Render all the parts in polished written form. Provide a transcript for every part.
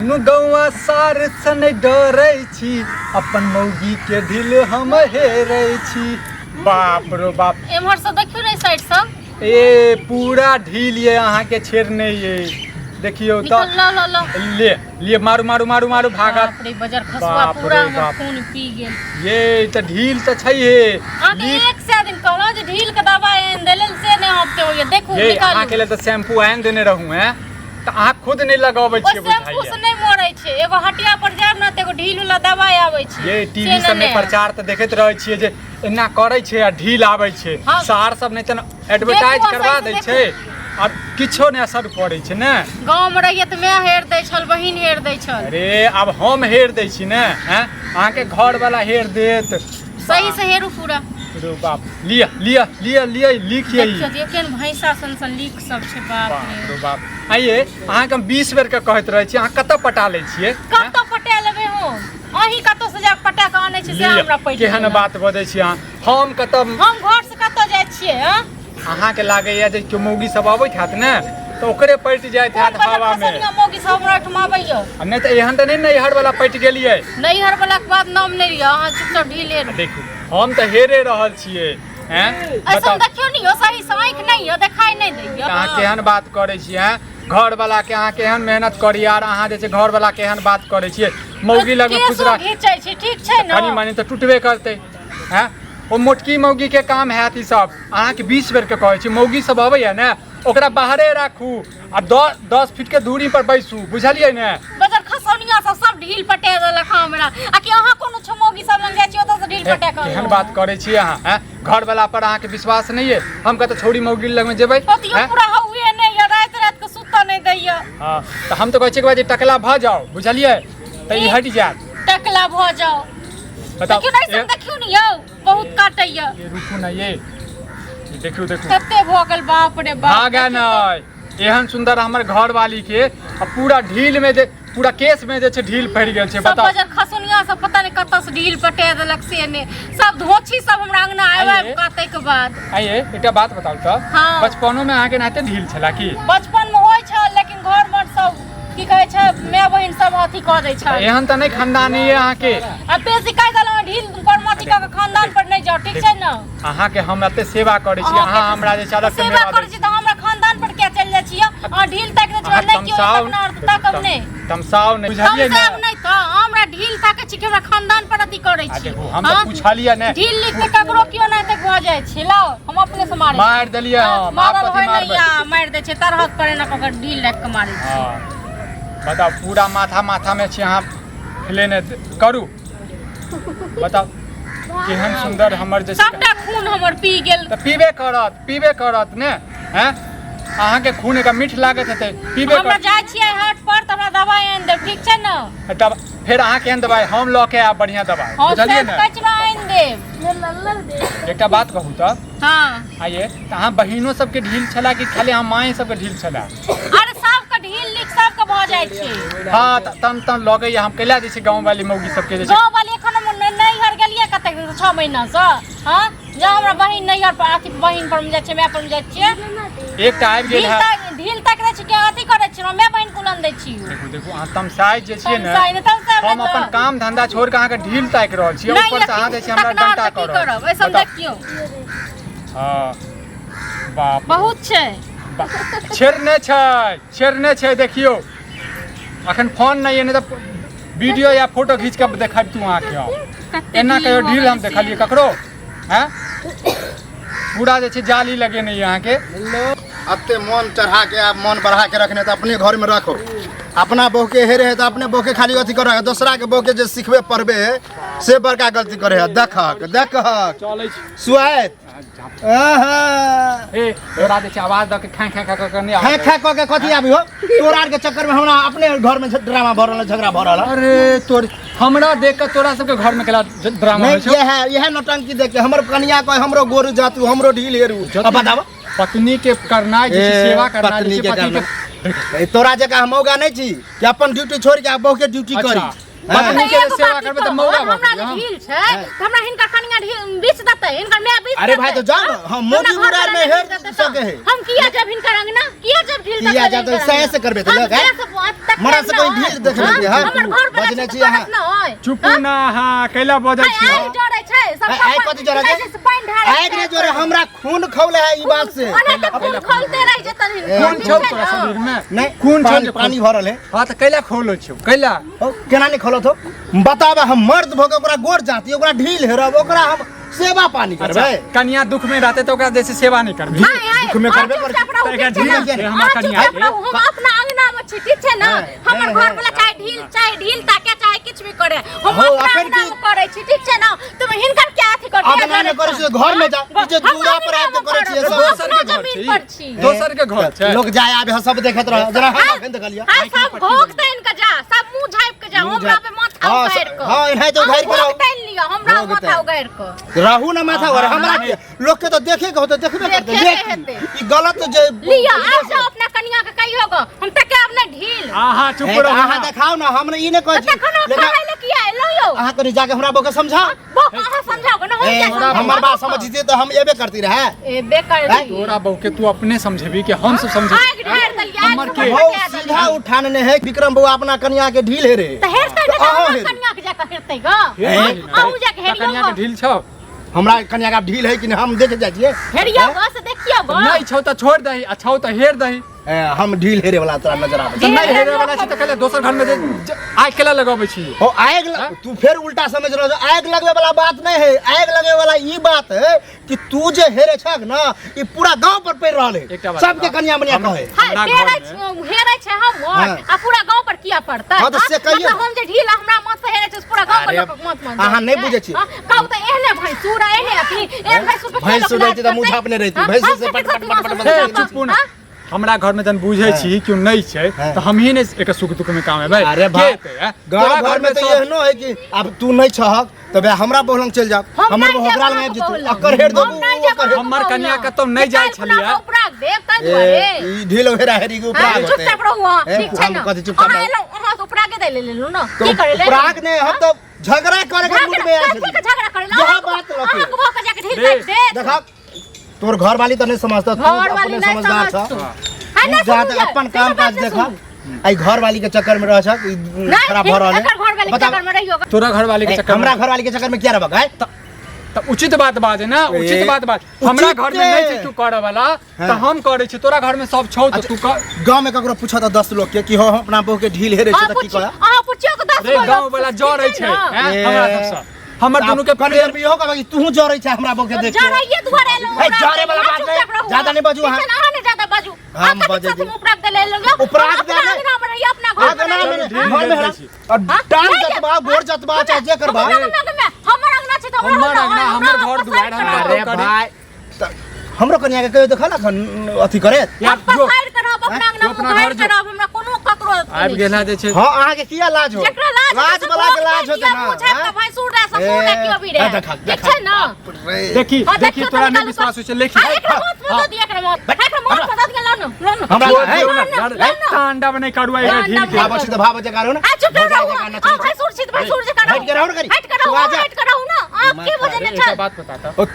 नु गौआ सार से नहि डरै छी, अपन मौगी के ढील हम हेरै छी। बाप रो बाप। एम्हर से देखियौ ने, साइड से। ए, पूरा ढील ये अहाँके छेड़ने ये, देखियौ तऽ। निकल, ल ल ल। ले लिए, मारू मारू मारू मारू, भागत। बाप रे, बजर खसुआ। बाप पूरा रे हमर बाप। खून पी गेल। ये तऽ ढील तऽ छैहे। अहाँके 100 दिन कहलहुँ जे ढील के दबाइ आनि दै लेल, से नहि हफ्ते होइए। देखू। ये अहाँके निकालू। लेल तऽ शैम्पू आनि देने रहूँ हैं, तऽ अहाँ खुद नहि लगबै ओ छियै। शैम्पू से बुझाइए। नहि मरै छै। एगो हटिया पर जायब ने तऽ एगो ढील वाला दबाइ आबै छै। ये से टीवी सबमे नेने आयब। प्रचार तऽ देखैत रहै छियै जे एना करै छै आ ढील आबै छै। सार सब नहि तऽ एडवर्टाइज देखू, करवा सही दै से। छै आ किछो नहि असर पड़ै छै ने। गाँव मे रहियै तऽ माय हेर दै छल, बहिन हेर दै छल। अरे, आब हम हेर दै छी ने। हैं, अहाँके घर वाला हेर देत। सही से हेरू पूरा। रो बाप, लिअ लिअ लिअ लिअ, लिखिए। देखियौ दियौ, केहन भैंसा सन सन लीक सब छै, बाप बाप रे। रो बाप। आइये अहाँके हम 20 बेर के कहैत रहै छी, अहाँ कतऽ पटा लै छियै? कतऽ पटा लेबै हम? अहीं कतऽ से जाके पटा कऽ आनै छी से लिअ, हमरा पटि केहन गेल। बात बजै छी अहाँ, हम कतऽ? हम घर से कतऽ जाइ छियै, हँ? अहाँके लागैया जे केओ मौगी सब अबैत हैत ने तऽ ओकरे पटि जाइत कोन हैत बजर हवा मे। खसनिया मौगी सब हमरा ओहिठाम आबैया? आ नहि तऽ एहन तऽ नहि, नैहर वाला पटि गेलियै। नैहर वाला के बाद नाम नहि लिअ। अहाँ चुपचाप ढील हेरू। देखू, हम तऽ हेरे रहल छियै। हैं, ऐसन बताउ। देखियौ ने यौ, सही से आँखि नहि यऽ, देखाइ नहि दैया। अहाँ केहन बात करै छियै? हैं, घर वाला के अहाँ केहन मेहनत करी आर अहाँ जे छै घर वाला के एहन बात करै छियै? मौगी लग खुश केशो रह घीचै छी, ठीक छै ने? कनी मनी तऽ टूटबे करतै। हैं, ओ मोटकी मौगी के काम हैत ई सब। अहाँके 20 बेर के कहै छी, मौगी सब अबैया ने, ओकरा बाहरे राखू आ 10 फीट के दूरी पर बैसू, बुझलियै ने? बजर खसौनिया सब सब ढील पटा देलक हमरा। आ कि अहाँ कोनो छमौगी सब लग जाइ छी, ओतऽ से ढील पटा कऽ? केहन बात करै छी अहाँ? हैं, घर वाला पर अहाँके विश्वास नहि ये? हम कतऽ छौड़ी मौगी लगमे जेबै? ओतियो हैं? पूरा हौए नहि यऽ, राति राति के सुतऽ नहि दैया। हँ, तऽ हम तऽ कहै छियै कि जे टकला भऽ जाउ, बुझलियै? तऽ ई हटि जायत। टकला भऽ जाउ? बताउ। देखियौ ने, देखियौ ने यौ, बहुत काटैया। ये रुकू ने, ये ई देखियौ, देखू। कते भऽ गेल, बाप रे बाप। भागे नहि। एहन सुंदर हमर घर वाली के आ पूरा ढील में जे पूरा केस में जे छै ढील पड़ि गेल छै। सब बताउ। बजर खसुनिया सब पता नहि कतऽ से ढील पटा देलक से ने। सब धोछी सब हमरा अंगना आबि आबि आइये। कऽ ताहिके बाद। आइये एकटा बात बताउ तऽ। हँ। बचपनो में अहाँके एनाहिते ढील छला की? बचपन में होइ छल, लेकिन घर मे सब की कहै छै, माय बहिन सब अथी कऽ दै छै। एहन तऽ नहि खानदानी यऽ अहाँके। आ बेसी कहि देलहुँ, ढील पर अथी कऽ के खानदान पर नहि जाउ, ठीक छै ने? अहाँके हम एते सेवा करै छी, अहाँ हमरा जे छै अलग से सेवा मेवा करै दै छी तऽ हमरा खानदान पर किया चलि जाइ छियै? अहाँ ढील ताकि दै अहाँ छियै, नहि केओ तमसाउ तकना आओर ताकब नहि। तमसाउ नहि, बुझलियै ने? तमसायब नहि तऽ हमरा ढील ताकै छी कि हमरा खानदान पर अथी करै आ छी? देखू, हम तऽ हाँ? पुछलियै ने। ढील लिख के ककरो केओ नहि तक भऽ जाइ छै। लाउ, हम अपने से मारै छी। मारि देलियै हाँ, हम। आब मारल कथी होइ नहि। मारबै? आ मारि दै छै तरहक पर, एना कऽ कऽ ढील राखि कऽ मारै छै। हँ, बताउ, पूरा माथा माथा में छी अहाँ लेने करू। बताउ, केहन सुंदर हमर जे छै- सबटा खून हमर पी गेल। तऽ पीबे करत, पीबे करत ने। हैं, अहाँके खून एकरा मीठ लागैत हेतै, पीबे हमरा करत। जाइ छियै हाट पर तऽ हमरा दवाइ आनि देब, ठीक छै ने? तब फेर अहाँ केहन दवाइ? हम लऽ के आयब बढ़िआँ दवाइ। हम बुझलियै से ने? कचरा आनि देब। एकटा बात कहू तऽ। हँ। आइये तऽ अहाँ बहिनो सबके ढील छला कि खाली अहाँ माए सबके ढील छला? अरे, सबके ढील लीक सबके भऽ जाइ छै। हँ, तऽ तम तम लगैया हम कैला जे छै गाँव वाली मौगी सबके जे छै। गाँव वाली एखन हम नैहर गेलियै कतेक दिन, 6 महीना से। हँ, जँ हमरा बहिन नैहर पर अथी बहिन पर मे जाइ छियै, माय पर मे जाइ छियै। एकटा आबि गेल ढील है। तक ढील तक दै छी कि अथी करै छी, माय बहिन कुलन दै छी? देखू देखू, अहाँ तमसाइ जे छियै ने। तमसाइ नहि, तमसाइ हम नहि अपन तऽ। काम धंधा छोड़ के अहाँके ढील ताकि रहल छी, नहि, ऊपर से अहाँ जे छै हमरा तकनार डंटा तऽ की कऽ रहल करब छी। ऐसन? बताउ। देखियौ। हँ, बाप रे। बहुत छै। छेड़ने छै, छेड़ने छै। देखियौ, अखन फोन नहि यऽ, नहि तऽ वीडियो या फोटो खींच के देखाबतू अहाँके हम। कते एना कहियो भऽ ढील गेल हम से। देखलियै ककरो? हैं, पूरा जे छै जाली लगेने यऽ अहाँके। एते मन चढ़ा के आ मन बढ़ा के रखने तऽ अपने घर में रखो। अपना बहू के हेरे है तऽ अपने बहू के खाली अथी कर, दोसरा के बहू के जे सिखबे पढ़बे है से बड़का गलती करे है। देखक देखक। चलै छी। सुआत आहा। ए, तोरा जे छै आवाज दऽ के खै खै खै कऽ नहि खै आबै। खै कऽ के कथी आबी हो? तोरा आर के चक्कर में हमरा अपने घर में ड्रामा भऽ रहल है, झगड़ा भऽ रहल है। अरे तोर, हमरा देख कऽ तोरा सबके घर में केला ड्रामा नहीं होइ छौ? यह यह नौटंकी देख के हमर कनिया कहे हमरो गोरू जातू, हमरो ढील हेरू। अब बताबो। पत्नी के करनाइ जे छै, ए, सेवा करनाइ जे पत्नी छै के पति के। करनाइ। ए, तोरा जकाँ हम मौगा नहीं छी कि अपन ड्यूटी छोड़ के आ बहू के ड्यूटी करी। अच्छा। पत्नी के एगो सेवा बात करबै तऽ कहू, मौगा भऽ हमरा गेलियै जे हम। ढील छै तऽ हमरा हिनकर कनिया ढील बीच देतै, हिनकर माय बीच अरे भाई, देतै। तो जाओ ना, हम मोदी हमरा घर मुरार में वाला हेर नहीं देतै तऽ। सके है। हम किया जब हिनकर अंगना किया जब ढील किया देतै जब हिनकर सहे अंगना? से करबै तऽ हम लोग, हैं? सहे से बहुत तक मरा से करब कोई ना ढील देख हाँ? लेबै, हाँ? हमर घर वाला बजने छै छी तऽ अहाँ। करत ना होय। चुपू ना अहाँ कैला बजै आइ छी आइ डरै छै सब आइ कथी डरै छै? से पानि ढारै आगि ने जोरे हमरा खून खौले है ई बात से ओना तऽ खून खौलते रहि जेतन हिनकर, खून ठीक छौ छै तोरा ना? शरीर में नहीं खून छौ पानी, जे पानी भरल है। हाँ तऽ कैला खोलै छौ कैला? ओ, केना नहीं खोलत हो बताबा? हम मर्द भऽ के ओकरा गोर जाती, ओकरा ढील हेरब, ओकरा हम सेवा पानी अच्छा करबै। कनिया दुख में रहते तऽ ओकरा जैसे सेवा नहीं करबै? हाय, हाय, दुख में अहाँ करबे चुपचाप करै रहू, तऽ एकरा ठीक छै ना? ढील छै हमरा अहाँ कनिया चुपचाप के। रहू, हम अपना अंगना में छी, ठीक छै ना? हाँ, हमर हाँ, घर हाँ। वाला चाहे ढील ताके चाहे किछु भी करे, हम हो, अपना अखन अंगना की- में करै छी, ठीक छै ना? तुम हिनकर क्या अथी कर अंगना में करै छी तऽ घर में जा, ई जे दूरा पर आबि के करै छियै सब। दोसर के घर जमीन छै पर छी। दोसर के घर छै। लोग जाय आबे है, सब देखैत रह जरा हम अखन देखलियै। हाय, सब घोक तानि के जा, सब मुंह झापि के जा, मुँह हमरा झापि- पे माथा हाँ, उगारि के। हाँ, एनाहिते उघारि के घोक रहू। तानि लिअ, हमरा घोघ माथा तानि। उगारि के। रहू ना माथा उघार, हमरा के लोग के तो देखे के होते देखबे करते। देखे के लेकिन हेतै। ई गलत जे लिअ, आब जाउ अपना कनिया के कहियो गो, हम तके आब नहि ढील। अहाँ चुप हे, तऽ रहू अहाँ ना। देखाउ ना, हम ई नहि कहै तऽ छी तखन हम लेकिन कहै लए किया एलहुँ यौ? अहाँ कनि जाके हमरा बौके समझाउ। बौक अहाँ समझाउ गो ना, हम ए, किया समझाउ? हमर बात समझिते तऽ हम एबे करती रहे। एबे करती। तोरा बहू के तू अपने समझेबी कि हम सब समझेबी? आगि ढारि देलियै, आगि हमर से के? हौ भटका देलियै। सीधा उठानने है विक्रम बौआ अपना कनिया के ढील हे रे। तऽ हेरतै ने तऽ तऽ अहाँ हमर हेरू। कनिया के जाकऽ हेरतै गो। अहूँ जाकऽ हेरियौ कनिया के गो। ढील छौ? हमरा कनिया के आब ढील है कि नहि हम देख जाइ छियै। हेरियौ गो से देखियौ गो। नहि छौ तऽ छोड़ दही आ छौ तऽ हेर दही। ए, हम ढील हेरे वाला तोरा नजर आबै तऽ नहि हेरे वाला छै तऽ कहले दोसर घर में जे आगि केला लगबै छी? हो आग तू फेर उल्टा समझ रहल छौ। आग लगबे वाला बात नहीं है, आग लगबे वाला ई बात है कि तू जे हेरे छक ना ई पूरा गांव पर पड़ रहल है, एकटा बात सबके बताउ। कनिया मनिया कहे। हाय, हमरा हेरै घर में- हेरै छै हमर हाँ। आ पूरा गांव पर किया पड़तै? हाँ, तऽ से हाँ? कहियौ। मतलब हम जे ढील हमरा माथ से हेरै छै से पूरा गांव के अरे, लोकक माथ में अहाँ नहि बुझै छी। हाँ? कहू तऽ एहने भैंसुर आ एहने अथी, एहन भैंसुर पर भैंसुर लोक रहितै तऽ मुँह लाज झाँपने रहितै। हाँ? भैंसुर हम से कतेक पट पट पट पट पट हे पट चुप ना। हमरा घर में जन बुझै छी कि नहीं छै हाँ। तऽ हमही ने एकर सुख दुख में काम एबै। अरे के भाई, एतै, हैं? गाँव तोरा घर में तऽ सब- एहनो है कि अब तू नहीं छहक तब हमरा बहुलंग चलि जा, हम हमर नहि बहु जायब ओकरा लग अहाँके आबि जेतौ, बहुलंग। अकर हेर हम देबू, नहि जायब ओकर हेर- हमर कनिया कतौ नहि जाइ छलियै। उपराग देब ताहि ए, दुआरे। ई ढील हेरा हेरी के उपराग हाँ, होतै। चुपचाप रहू अहाँ, ए, ठीक छै हम ना? कथी चुपचाप अहाँ रहू? एलहुँ, अहाँ तऽ उपरागे दै ले लेलहुँ ने। तो की करै ले? उपराग नहि, हम तऽ झगड़ा करे के मूड में आयल कथी के छली। झगड़ा करै ले? यह अहाँके बात लके। अहाँके बौह के जाके ढील रे, काटि देत। देखा तोर घर वाली तऽ नहि समझता, तू घर वाली अपने नहि समझदार समझतौ। छ। हाँ, तू नहि जा सुनू तऽ अपन यै, काम से काज बात नहि देखा। सुनू। एहि घर वाली के चक्कर में रह छक, ई नहि, खराब भऽ रहल है। एकर घर वाली के बता, चक्कर में रहियो। तोरा घर वाले के ए, चक्कर हमरा में घर वाली के चक्कर में किया रहबक है? तऽ उचित बात बाजे ना, उचित ए, बात बाज। हमरा घर में नहीं छै उचिते। तू करे वाला हाँ। तऽ हम करे छी, तोरा घर में सब छौ तऽ तू कर। गांव में ककरो पूछत 10 लोग के कि हो हम अपना बहू के ढील हेरे अहाँ छै तऽ की पुछि- कहे? अहाँ पुछियौ के 10 रे गो गाँव लोक वाला से, जरै ठीक छै ने? हैं, ए। हमरा सबसँ हमर दुनू के कनी प्रेम देर में इहो कहबा कि तूहू जरै छै हमरा बहू के देख के। जरैये दुआरे एलहुँ। हे, जरे वाला बात नहि, ज्यादा नहि बाजू अहाँ। अहाँ नहि ज्यादा बाजू। हम अहाँ कथी बजै साथ छी। में उपराग दै लए एलहुँ यौ? उपराग अपना दै लए? अंगना में रहियै, अपना घर में अंगना में रहियै। ढील घर में दै हेरा। छी। और हाँ? टांग नहि जतबा गोर जतबा चाहे जे करबा। हमर अंगना में, हमर अंगना छै तऽ हमर हमरा अंगना, हमर घर दुआरि, हमरा हमर अरे करी। भाई, तऽ हमरो कनिया के कहियो देखल अखन अथी करे? यार, हम जो पसारि कऽ रहब अपना अंगना जो में, अपना उघारि घर कऽ जो। रहब, हमरा कोनो ककरो अथी आबि नहि गेल छै। है जे छै। हाँ, अहाँके किया लाज हो? जेकरा लाज लाज होतै वाला के से लाज होतै किया ना, मुँह झाँपि कऽ हाँ? भैंसुर रहे, ससुर रहे, केओ भी रहे। ए, देखा, ठीक देखा। छै ना? रे। देखी हाँ, देखी देखियौ तोरा तऽ नहि निकालू विश्वास होइ छै लेखी। हाँ, एकरा माथ में दऽ दिअ, एकरा माथ। एकरा माथ में दऽ दिअ, लाउ ने, लाउ ने। हमरा छोड़ है, दियौ ना, लाउ ने, यार, लाउ ने। एकटा अंडा में नहि करुआ एकरा ढील के। भाव छै तऽ भाव जकाँ रहू ने। आ चुप भौजाइ रहू जकाँ अहाँ। नचै अहाँ छै। भैंसुर छी तऽ भैंसुर जकाँ रहू। हटि के रहू ने कनी। हटि कऽ रहू, तू आजा। हटि कऽ रहू ने। अहाँ के बजने एकटा छल? बात बता तऽ। ओ,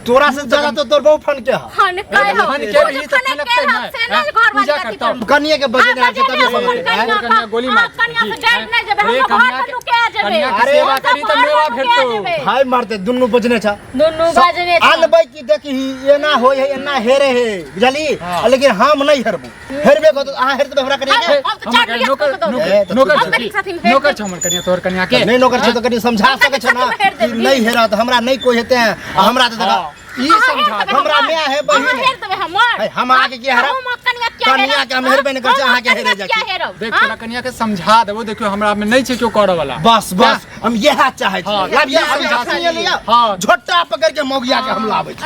तोरा से ज्यादा तो तोर बहु फन के है। हन काय हो? हन के भी तऽ फनक फनकतै के नहि, हक से हैं? नहि घर पूजा वाली कथी करतौ। करब। कनिया के बजे आ, नहि बजेने तभी अपन समझ कनिया तोर कनिया गोली मार अहाँ कनिया से डरि नहि जेबै, रे, हम घर कनिया पर के- नुका जेबै। कनिया के अरे, सेवा हम करी तऽ घर मेवा पर नुका भेटतौ। जेबै। भाई मारते दुनू बजने छ। दुनू बजने छ। आनबै कि देखी एना होय है, एना हेरे है, बुझली? हाँ। लेकिन हम नहि हेरबू। हेरबे कऽ अहाँ हेर देबै हमरा कनिया के? हम तऽ चारि हमर बिगहा नौकर कऽ दऽ नौकर ए, तऽ नौकर हम छौ कनिक की? साथीमे हेर नौकर देब। छौ हमर कनिया तोहर कनिया के? नहि नौकर छै तऽ कनि समझा हम सकै छ ना कनिक साथीमे हेर कि देब। नहि हेरत हमरा नहि कोइ हेतै आ हमरा तऽ देखा हाँ, ई अहाँ समझा हेर देबै हमरा हमर। माय है, बहिन अहाँ है। हेर देबै हमर। है, हम अहाँके किया हेरब? हम कनिया किया कनिया के हम हेरबे नहि करै छी, हम अहाँके हेरे कनिया जाइ किया छी। हेरब? देख हाँ? तोरा कनिया के समझा देबो, देखियो हमरा में नहीं छै केओ करऽ वाला। बस बस हम इएह चाहै हाँ, छी। लाबियै, समझा अखनिये सकी। लिअ। हाँ। झोटा पकड़ के मौगिया के हम लाबै छी।